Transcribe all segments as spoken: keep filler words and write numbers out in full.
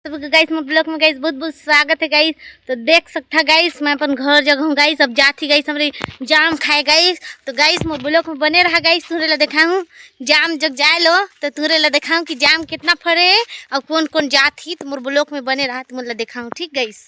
सबके गाइस मोर ब्लॉग में गाइस बहुत बहुत स्वागत है गाइस। तो देख सकता गाइस, मैं अपन घर जगह हूँ गाइस। अब जात ही गाइस हमरे जाम खाए गाइस। तो गाइस मोर ब्लॉग में बने रहा गाइस, तुहरे ला देखाहूँ। जाम जग जाए लो तो तुहरे ला देखाहूँ कि जाम कितना फरे है और कौन कौन जात ही। तो मोर ब्लॉग में बने रहा, तुमन ला देखाहूँ, ठीक गाइस।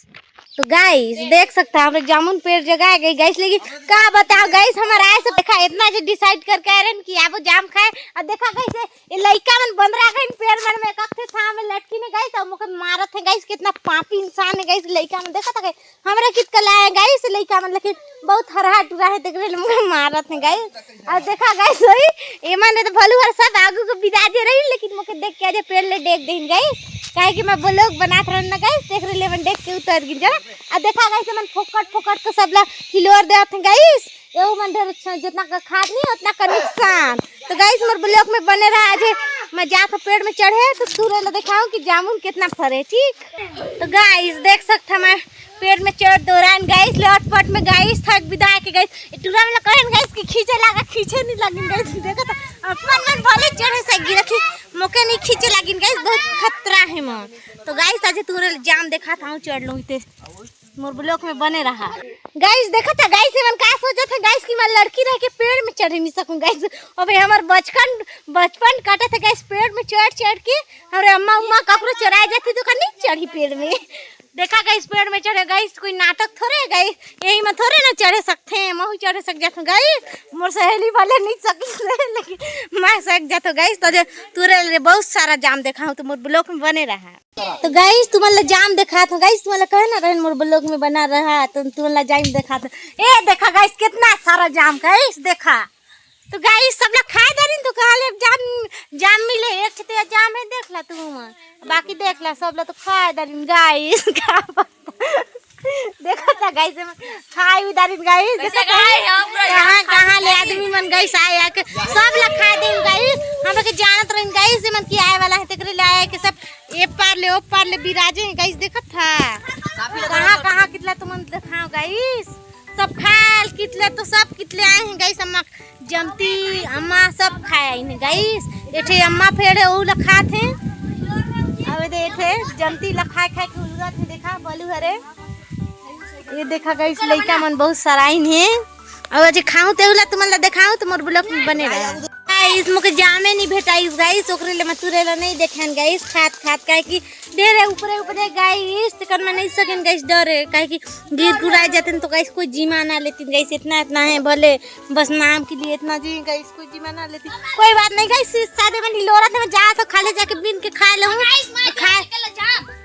तो गाइस देख सकता हमरे जामुन पेड़ जगाए गए गाइस, लेकिन का बताओ गाइस, हमारा आए से देखा इतना जो डिसाइड करके आए रहन कि आबो जाम खाए। और देखा गाइस ये लइका मन बंदरा गइन पेड़ मन में, कथे था में लटकी ने गाइस, और मोके मारत है गाइस। कितना पापी इंसान है गाइस लइका मन। देखा था गाइस हमरे कित कला है गाइस लइका मन, लेकिन बहुत हरहा टुरा है, देख रहे मोके मारत है गाइस। और देखा गाइस वही एमन तो भलू हर सब आगू को बिदा दे रही, लेकिन मोके देख के आजे पेड़ ले डेग देन गाइस, काहे कि मैं ब्लॉग बनात रहन ना गाइस। देख रहे लेमन डेग के उतर गिन जरा। और देखा गाइस एमन फोकट फोकट को सबला हिलोर देत हैं गाइस। एहू मन ढेर अच्छा, जितना का खाद नहीं उतना का नुकसान। तो गाइस मोर ब्लॉग में बने रहा, आज मैं जात हूँ पेड़ में चढ़े तो तुहरे ला देखाऊँ कि जामुन कितना फरे, ठीक। तो गाइस देख सकता मैं पेड़ में चढ़ दौरान गाइस लटपट में गाइस थक बिदा के गाइस टूरा में कहन गाइस कि खींचे लागा, खींचे नहीं लगिन गाइस। देखा था अपन मन भले चढ़े सक गिरा थी, मोके नहीं खींचे लगिन गाइस, बहुत खतरा है मन। तो गाइस आज तुहरे जाम देखा था चढ़ लूँ इते। मोर ब्लॉग में बने रहा। गाइस देखा था गाइस एमन का सोचत है गाइस कि मैं लड़की रह के पेड़ में चढ़ नहीं सकूं गाइस। अबे हमर बचपन बचपन काटत है गाइस पेड़ में चढ़ चढ़ के। हमरे अम्मा उम्मा ककरो चराए जाती तो का नहीं चढ़ी पेड़ में। देखा गाइस पेड़ में चढ़े गाइस, कोई नाटक थोड़े है गाइस, यही में थोड़े ना चढ़े सकते हैं, महू चढ़े सक जाते गाइस। मोर सहेली वाले नहीं सकी लेकिन मैं सक जाते गाइस। तो जे तुहरे ले बहुत सारा जाम देखाऊँ तो मोर ब्लॉग में बने रहा। तो गाइस तुमन ला जाम देखात हूँ गाइस, तुमन ला कहे ना रहन मोर ब्लॉग में बना रहा, तो तुमन ला जाम देखात हूँ। ए देखा गाइस कितना सारा जाम गाइस देखा। तो गाइस सब ला खाए दरिन तो कहा ले जाम, जाम मिले एक छते जाम है, देख ला तू मन, बाकी देख ला सब ला तो खाए दरिन गाइस। का बता? देखा था गाइस हम खाए भी दरिन गाइस। देखा था गाइस, हम पूरा कहाँ कहाँ ले आदमी मन गाइस आए आके सब ला खाए दिन गाइस। हम के जानत रहन गाइस एमन की आए वाला है, तेकरे ले आए के सब ए पार ले ओ पार ले बिराजे हैं गाइस। देखा था कहाँ कहाँ कितला तुमन देखाओ गाइस, सब खाल कितले तो सब कितले आए हैं गाइस। अम्मा जमती अम्मा सब खाए आइन गाइस। एठे अम्मा फेड़ है ओहू ला खात हैं। अब दे एठे जमती ला खाए खाए के उलगत है। देखा बोलू हरे ये देखा गाइस लइका मन बहुत सारा आइन है। और जे खाऊं तेहू ला तुमन ला देखाऊं तो मोर ब्लॉग में बने रहा। गाइस मोके जामे नहीं भेटाइस गाइस, ओकरे ले मैं तुहरे ला नहीं देखान गाइस खात खात, काहे कि ढेरे ऊपरे ऊपरे गाइस, तेकर मैं नहीं सकेन गाइस, डर है, काहे कि गिर गुराए जाते तो गाइस कोई जिमा ना लेती गाइस। इतना इतना है भले बस नाम के लिए इतना जी गाइस, कोई जिमा ना लेती। कोई बात नहीं गाइस, शादी में हिलोरा थे मैं जा तो खाले जाके बीन के खाए लूँ। खाए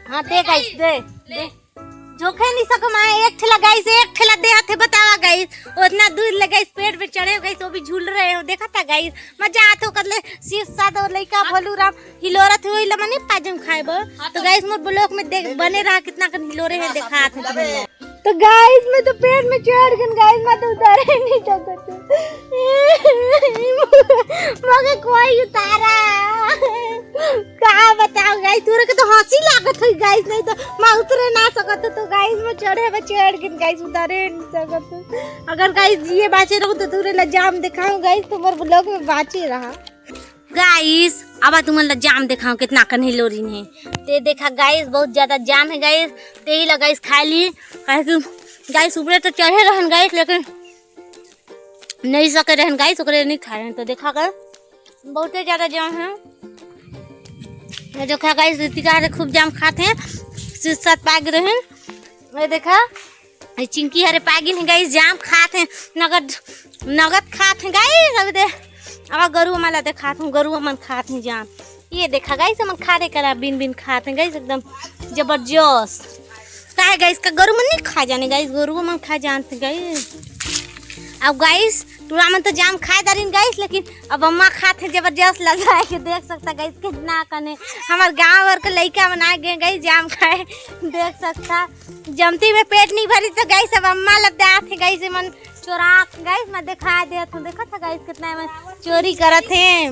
हाँ दे गाइस दे दे। जोखे नहीं सको माँ, एक ठेला गाइस, एक ठेला दे हाथे बतावा गाइस। उतना दूर ले गाइस पेड़ पे चढ़े हो गाइस, वो भी झूल रहे हो। देखा था गाइस मजा आते हो कदले। शीश साद और लइका भोलू राम हिलोरा थे वही लमनी पाजम खाए बो। तो गाइस मोर ब्लॉग में देख बने रहा कितना कन हिलोरे है देखा थे तुमन। तो गाइस मैं तो पेड़ में चढ़ गन गाइस, मैं तो उतारे नहीं सकत। मगर कोई उतारा। का बताओ गाइस, तोरे के तो हंसी लागत है गाइस, नहीं तो मैं उतरे ना सकत। तो गाइस मैं चढ़े में चढ़ गन गाइस, उतारे नहीं सकत। अगर गाइस जिए बाचे रहूं तो तोरे ला जाम देखाऊं गाइस, तुम्हारे ब्लॉग में बाचे रहा। गाइस अब तुमन ला जाम देखाऊं कितना कन हिलोरिन है। ते देखा गाइस बहुत ज्यादा जाम है गाइस, ते ही ला गाइस खा ली, काहे कि गाइस ऊपरे तो चढ़े रहन गाइस, लेकिन नहीं सके रहन गाइस, ओकरे नहीं खाए रहन। तो देखा गाइस बहुते ज्यादा जाम है। ये देखा गाइस रितिका रे खूब जाम खात हैं, सिर साथ पाग रहन। ये देखा ये चिंकी हरे पागिन है गाइस, जाम खात हैं, नगद नगद खात हैं गाइस। अब दे अब गरु मन ला देखात हूँ, गरु मन खात हैं जाम। ये देखा गाइस हमन खा रे करा बिन बिन खात हैं गाइस, एकदम जबरदस्त। काहे गाइस का गरु मन नहीं खा जाने गाइस, गरु मन खा जानते गाइस। अब गाइस टूरा मन तो जाम खाए दारिन गाइस, लेकिन अब अम्मा खात है जबरदस्त लगा है कि देख सकता गाइस कितना कने हमार गांव भर के लइका मन आ गए गाइस जाम खाए। देख सकता जमती में पेट नहीं भरी तो गाइस अब अम्मा लब जात है गाइस, मन चोरा गाइस मैं दिखा देत हूँ। देखा था गाइस कितना मन चोरी करत है।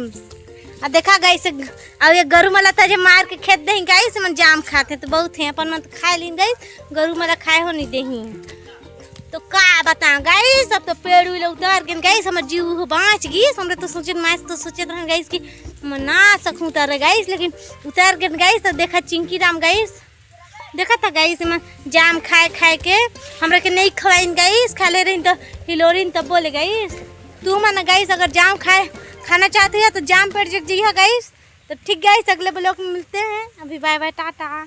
अब देखा गाइस अब ये गरु मला था जो मार के खेत दही गाइस मन जाम खाते तो बहुत है अपन मन तो खाए लीन गाइस, गरु मला खाए हो नहीं दही। तो का बताऊं गाइस, अब तो पेड़ उड़ उतार गन गाइस, हमर जीव हो बाँच गइस। हमरे तो सोचत मास तो सोचत रहन गाइस कि मैं ना सकूं उतारे गाइस, लेकिन उतार गन गाइस। तो देखा चिंकी राम गाइस, देखा था गाइस, मैं जाम खाए खाए के हमरा के नहीं खवाइन गाइस, खा ले रही तो हिलोरिन तब बोले गाइस। तू मन गाइस अगर जाम खाए खाना चाहते हैं तो जाम पेड़ जग जइहा गाइस। तो ठीक गाइस, अगले ब्लॉग में मिलते हैं। अभी बाय बाय, टाटा।